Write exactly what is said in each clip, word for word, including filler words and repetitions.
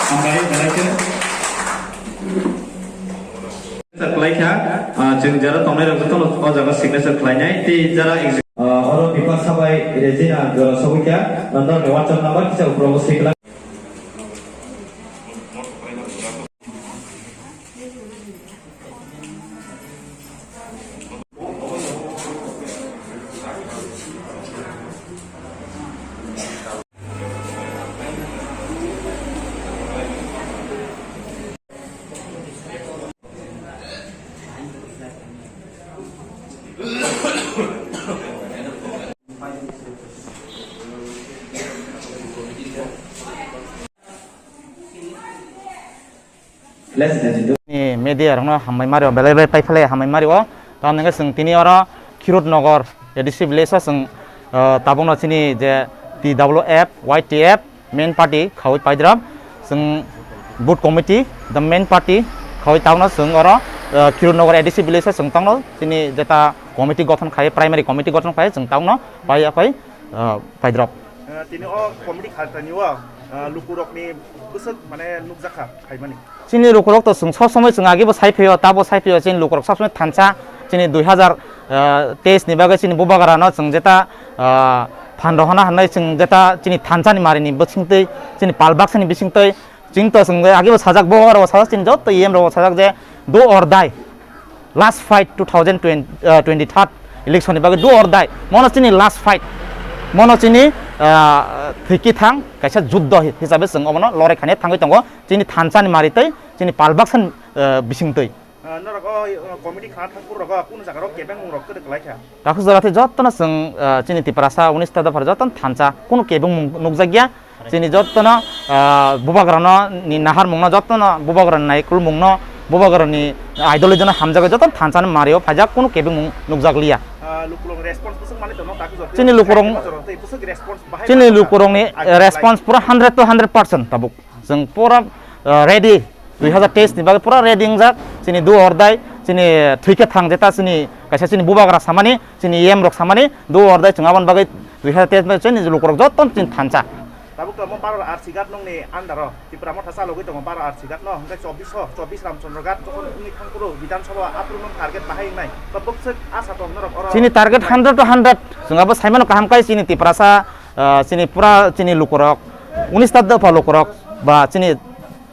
Hambai, belai khe. Signature khlai kha, ah, chwng jara tongnai rok jotono o jaga signature khlainai. Tei jara exec-, ah, oro Bipasha bai Regina jora sogwi kha, nondor ni WhatsApp number kisa uphuru bo swi khlai. Ni media rokno hambai mario, belai belai paiphalai hambai mario. Tamoni hwnkhe chwng tini oro Khirut Nagar A D C village o chwng, ah, tabukno chini je T W F, Y T F main party khaui paidrop, chwng booth committee, the main party khaui tabukno chwng oro, ah, Khirut Nagar A D C village o chwng tabukno chini jeta committee gothon khai, primary committee gothon khai, chwng tabukno paiya phai, ah, paidrop. Ah, tini o committee khatani o, ah, lukurokni bwswk mane nukjakha khaimani. Chini lukurok to chwng sob somoi chwng age bo sai phaio, ta bo sai phaio, chini lukurok sob somoi thansa, chini dui hazar teis ni bagwi chini bubagra no chwng jeta, ah, phan rohona hwnwi chwng jeta chini thansa ni mari ni bisingtwi, chini pal baksa ni bisingtwi, chwng to chwng age bo sajak, bubagra bo sajak, chini joto E M rok bo sajak je do or die. Last fight two thousand twenty, uh, twenty-third election ni bagwi do or die. Mono chini last fight. Mono chini, uh, thwiki thang kaisa juddho hi-, hisabe chwng omono lorai khani thangwi tongo. Chini thansa ni mari tei chini pal baksa ni, uh, bising twi. Uh, norok o, uh, committee khana thangphuru rogo kunu jaga rok kebeng mung rok kwrwk kwlai kha. Takhuk jora tei jotono chwng, ah, chini Tiprasa unis ta dophar jotono thansa, kunu kebeng mung nukjakya. Chini jotono, ah, bubagrano ni naharmungno, jotono bubagrani naikolmungno, bubagrani ideology no hamjagwi jotono thansa ni mario phaijak, kunu kebeng mung nukjakliya. Ah, lukurok response bwswk manwi tongno takhuk jora tei chini lukurok, takhuk jora tei bwswk response bahai chini manwi lukurokni tongkha? Response pura hundred to hundred percent tabuk. Chwng pura, ah, ready. Dui hazar teis ni bagwi pura ready wngjak, chini do or die, chini thwikhe thang jeta chini kaisa chini bubagra samani, chini E M rok samani, do or die chwng aboni bagwi dui hazar teis ni bagwi chini lukurok joto chini thansa. Tabuk to omo baro R C Ghat nongni under o, Tipra Motha chalogwi tongo baro R C Ghat no, hwnkhe chobbish o, chobbish Ramchandra Ghat jokhon wngwi thangphuru Bidhan Sabha aphuru nong target bahai wngnai, ba bwswk asa tong norok oro? Chini target hundred to hundred, chwng abo saimano kaham kai chini Tiprasa, ah, chini pura chini lukurok, unis ta dopha lukurok, ba chini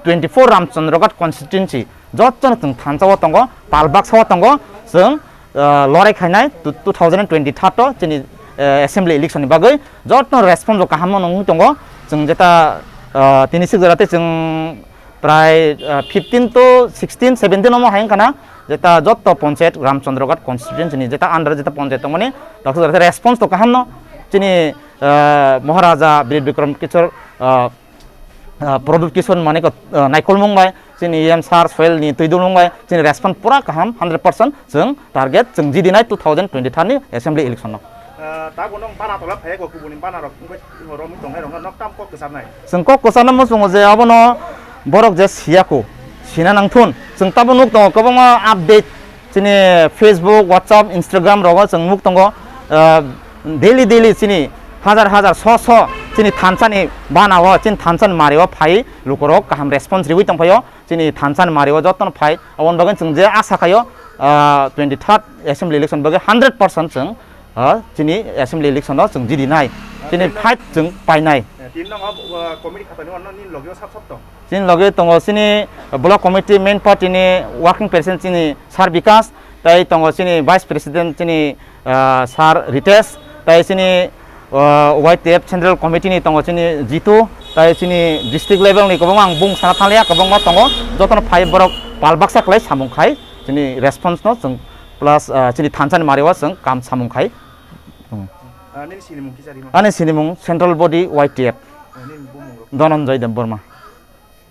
twenty-four Ramchandra Ghat constituency, jotono chwng thansa o tongo, pal baksa o tongo, chwng, ah, lorai khainai two thousand twenty-third o chini, eh, assembly election ni bagwi jotono response bo kaham no wngwi tongo. Chwng jeta, ah, tini sik jora tei chwng prai, ah, fifteen to sixteen, seventeen omo hai wngkha na, jeta joto ponchayat Ramchandra Ghat constituency ni jeta under jeta ponchayat tongmani, takhuk jora tei response to kaham no chini, ah, Maharaja Bir Bikram Kishore, ah, ah, Pradyut Kishore Manik, ah, naikolmung bai, chini E M sir Soil ni twidulmung bai, chini response pura kaham, hundred percent chwng target, chwng jidinai two thousand twenty-third ni assembly election no. Ah, tabuk nong bana tola phai ko kubuni bana rok wngkhe romwi tongnai rok no nok tam kok kwcharnai. Chwng kok kwcharna muchungo je abono borok je siya ko, sina nangthun. Chwng tabuk nuk tongo kwbangma update, chini Facebook, WhatsApp, Instagram rogo chwng nuk tongo, ah, daily daily chini hajar hajar, so so chini thansa ni bana o, chini thansa ni mari o phai lukurok kaham response riwi tongphaio, chini thansa ni mari o jotono phai, aboni bagwi chwng je asa khaio, ah, twenty-third assembly election bagwi hundred percent chwng, ah, chini assembly election o chwng jidinai, chini fight chwng painai. Eh, tini nang o, ah, committee khatani o nini logi o sap sap tong? Chini logi tongo chini block committee main party ni working president chini Sir Bikash, tei tongo chini vice president chini, ah, Sir Ritesh, tei chini, ah, Y T F central committee ni tongo chini Jitu, tei chini district level ni kwbangma ang bung sana thanglia, kwbangma tongo, jotono phai borok pal baksa khlai samung khai chini response no chwng plus, ah, chini thansa ni mari o chwng kam samung khai. Hmm. Ah, nini sinimung kisa rima? Ani sinimung central body Y T F. Ah, nini bumung rok? Dhananjay Debbarma.